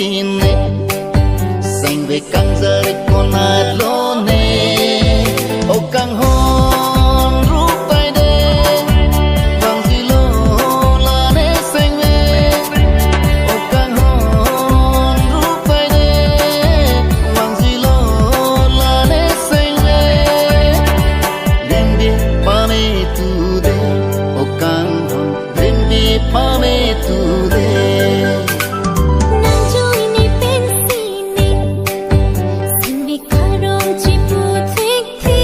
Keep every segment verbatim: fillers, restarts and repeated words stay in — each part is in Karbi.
Ine, sengve kangjarik konat lone, o kanghon rupai de, vangji lo lane sengve, o kanghon rupai de, vangji lo lane sengve, rimbi pame tu de, o kanghon rimbi pame tu de. Nang joine pensi ne, singve karong chipu thekthe.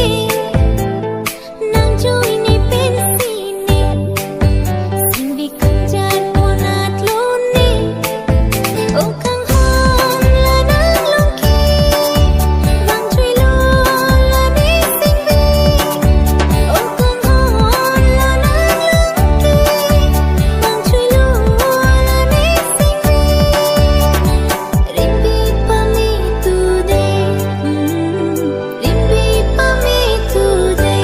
Nang joine pensi ne, singve kangjar konat lone. O kanghon la nang longke, vangchui lo lane singve. O kanghon la nang longke, vangchui lo lane singve. Rimbi pame tu de, mm, rimbi pame tu de.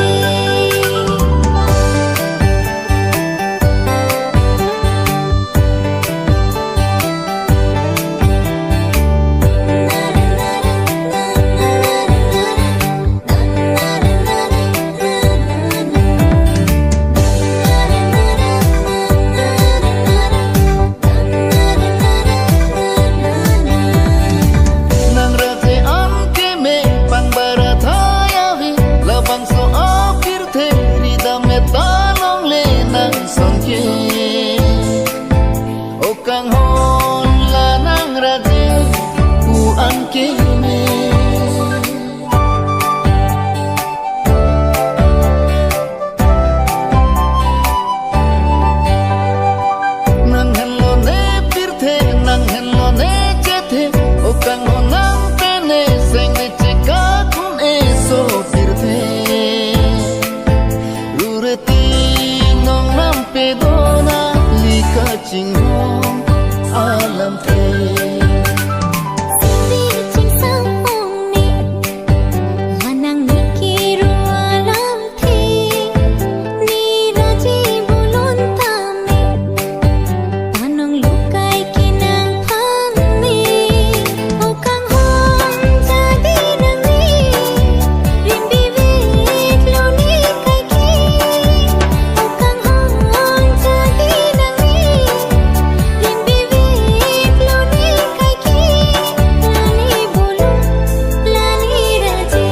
Nang raje an keme pangbar athai ave, labangso apirthe ridam me ta longle nang songke. O kanghon la nang raje pu an keme. Nang henlo ne pirthe, nang henlo ne chethe, o kanghon nang pene sengve chekak un-e so pirthe. Rureti nong nam pedona lika chinghong alamthe. Singve chingsang ong ne, manang ne kiru alamthe. Ne raje bulon tame, panong lukai kenang pame. O kanghon jadi nang ne, rimbi vit lo ne kaike. O kanghon jadi nang ne, rimbi vit lo ne kaike. Lani bulu, lani raje.